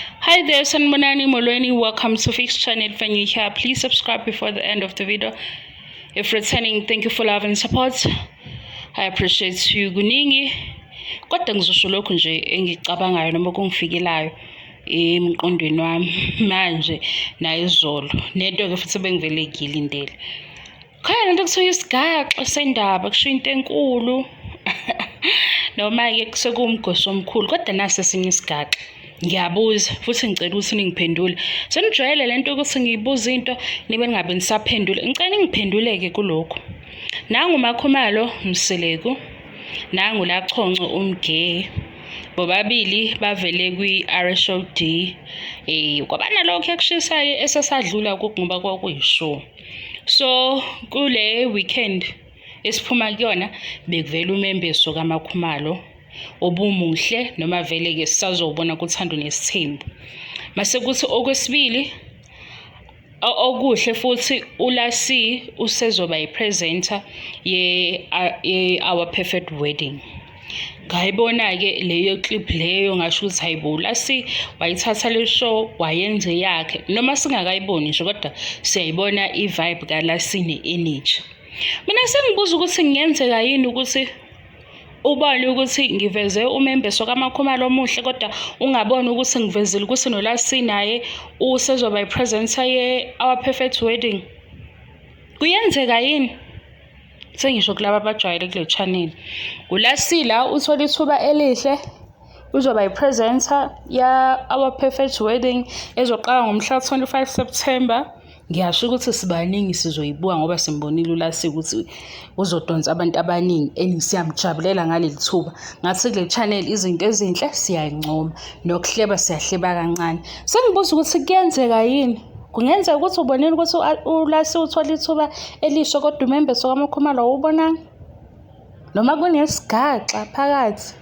Hi there, Sanibonani Molweni. Welcome to Fix Channel. If you're new here, please subscribe before the end of the video. If returning, thank you for love and support. I appreciate you. Kuningi kodwa ngizosho lokhu nje engicabangayo noma kungifikelayo emqondweni wami manje nayizolo, nento-ke futhi bengivele ngiyilindele. Khona lento kuthiwa isigaxa sendaba, kusho into enkulu noma-ke sekuwumgosi omkhulu, kodwa nasi esinye isigaxa. Ngiyabuza futhi ngicela ukuthi ningiphendule. Senijwayele lento ukuthi ngiyibuza into nibe ningabe nisaphendula. Ngicela ningiphendule-ke kulokhu. Nangu uMakhumalo Mseleku, nangu LaChonco uMge. Bobabili bavele kwi-RSOD. Kwaba nalokhu ekushisayo esesadlula ngoba kwakuyishow. So kule weekend esiphuma kuyona bekuvela umembeso kaMakhumalo obumuhle, noma vele-ke sisazowubona kuThando Nesithembu. Mase kuthi okwesibili okuhle futhi, uLasi usezoba yi-presenter ye-Our Perfect Wedding. Ngayibona-ke leyo clip leyo, ngasho ukuthi hayibo, uLasi wayithatha le show wayenza eyakhe, noma singakayiboni nje kodwa siyayibona i-vibe kaLasi ne-energy. Mina sengibuza ukuthi kungenzeka yini ukuthi ubone ukuthi ngiveze umembeso kaMakhumalo omuhle, kodwa ungaboni ukuthi ngivezile ukuthi noLasi naye usezoba i-presenter ye-Our Perfect Wedding. Kuyenzeka yini? Sengisho kulaba abajwayele kule channel. ULasi la uthola ithuba elihle, uzoba i-presenter ya-Our Perfect Wedding ezoqala ngomhla 25 September. Ngiyasho ukuthi sibaningi sizoyibuka ngoba simbonile uLasi ukuthi uzodonsa abantu abaningi and siyamjabulela ngaleli thuba. Ngathi kule channel izinto ezinhle siyayincoma, nokuhleba siyahleba kancane. Sengibuza ukuthi kuyenzeka yini? Kungenzeka ukuthi ubonile ukuthi uLasi uthola ithuba elisha, kodwa umembeso kaMakhumalo awubonanga? Noma kunesigaxa phakathi?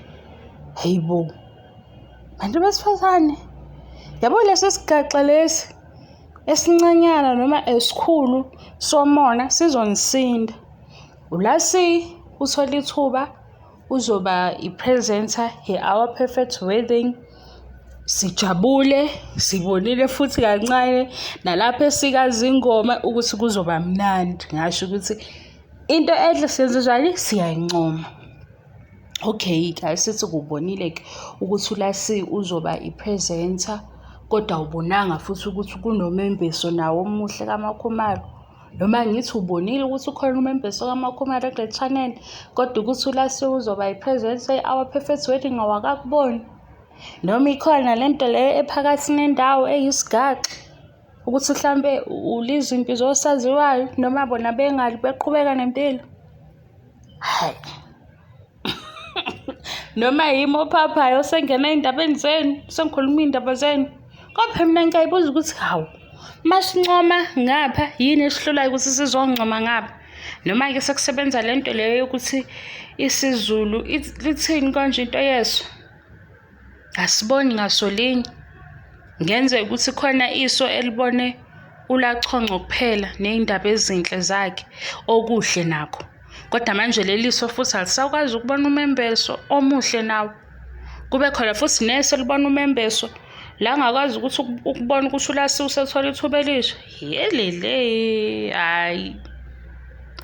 Hayibo, bantu besifazane, yabo lesi sigaxa lesi esincanyana noma esikhulu somona sizonisinda. ULasi uthola ithuba, uzoba i-presenter ye-Our Perfect Wedding. Sijabule, sibonile futhi kancane nalapho esikazi ingoma ukuthi kuzoba mnandi. Ngasho ukuthi into enhle siyenze njani? Siyayincoma. Okay guys, sithi kubonile-ke ukuthi uLasi uzoba i-presenter, kodwa awubonanga futhi ukuthi kunomembeso nawo omuhle kaMakhumalo. Noma ngithi ubonile ukuthi ukhona umembeso kaMakhumalo kule channel, kodwa ukuthi uLasi uzoba i-presenter ye-Our Perfect Wedding awakakuboni. Noma ikhona lento le ephakathi nendawo eyisigaxa ukuthi mhlampe ulizwa impi zosaziwayo noma bona bengali beqhubeka nempilo. Hayi. Noma yimi ophaphayo osengena ey'ndabeni zenu, sengikhuluma iy'ndaba zenu. Kodwa mina ngiyayibuza ukuthi hawu, masincoma ngapha yini esihlulayo ukuthi sizoncoma ngapha? Noma-ke sekusebenza le nto leyo yokuthi isiZulu lithini konje into yeso? Asiboni ngasolinye. Kungenzeka ukuthi khona iso elibone uLaChonco kuphela ney'ndaba ezinhle zakhe, okuhle nakho. Kodwa manje leli so futhi alisakwazi ukubona umembeso omuhle nawo. Kube khona futhi neso elibona umembeso la ngakwazi ukuthi ukubona ukuthi uLasi usethola ithuba elisha. Yelele, hhayi.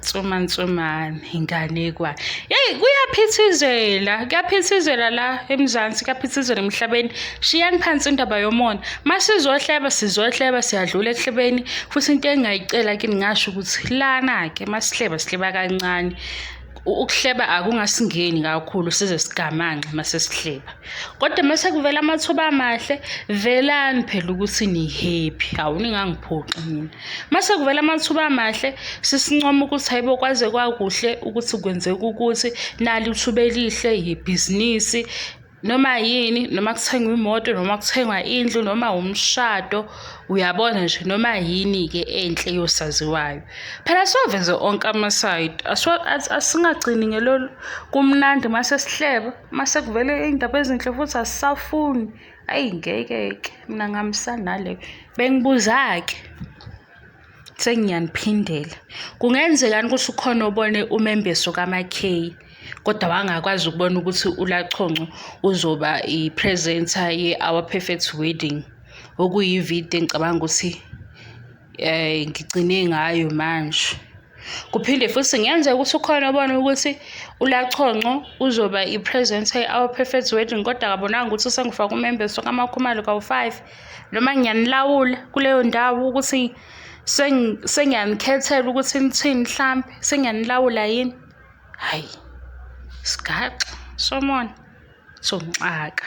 Nsumansumane, inganekwane. Yeyi, kuyaphithizela, kuyaphithizela la eMzansi, kuyaphithizela emhlabeni. Shiyani phansi indaba yomona. Masizohleba, sizohleba, siyadlula ekuhlebeni. Futhi into engingayicela kini, ngasho ukuthi lana-ke masihleba, sihleba kancane. Ukuhleba akungasingeni kakhulu size sigamanxe mase sihleba. Kodwa mase kuvela amathuba amahle, velani phela ukuthi ni-happy. Hawu, ningangiphoxi mina. Mase kuvela amathuba amahle, sisincoma ukuthi hayibo, kwaze kwakuhle ukuthi kwenzeka ukuthi nali ithuba elihle yibhizinisi noma yini, noma kuthengwa imoto, noma kuthengwa indlu, noma umshado, uyabona nje, noma yini-ke enhle yosaziwayo. Phela siwaveze onke amasayidi, asingagcini ngelolu kumnandi mase sihleba, mase kuvele iy'ndaba ezinhle futhi asisafuni. Ayi ngeke-ke, mina ngihambisani naleyo. Bengibuza-ke, sengiyaniphindela. Kungenzekani ukuthi ukhona obone umembeso kaMaKay? Kodwa wangakwazi ukubona ukuthi uLaChonco uzoba i-presenter ye-Our Perfect Wedding, okuyividiyo engicabanga ukuthi ngigcine ngayo manje. Kuphinde futhi kungenzeka ukuthi ukhona obona ukuthi uLaChonco uzoba i-presenter ye-Our Perfect Wedding kodwa akabonanga ukuthi sengifake umembeso kaMakhumalo kawu-five. Noma ngiyanilawula kuleyo ndawo ukuthi sengiyanikhethela ukuthi nithini mhlampe, sengiyanilawula yini? Hhayi, sigaxa somona, somxaka.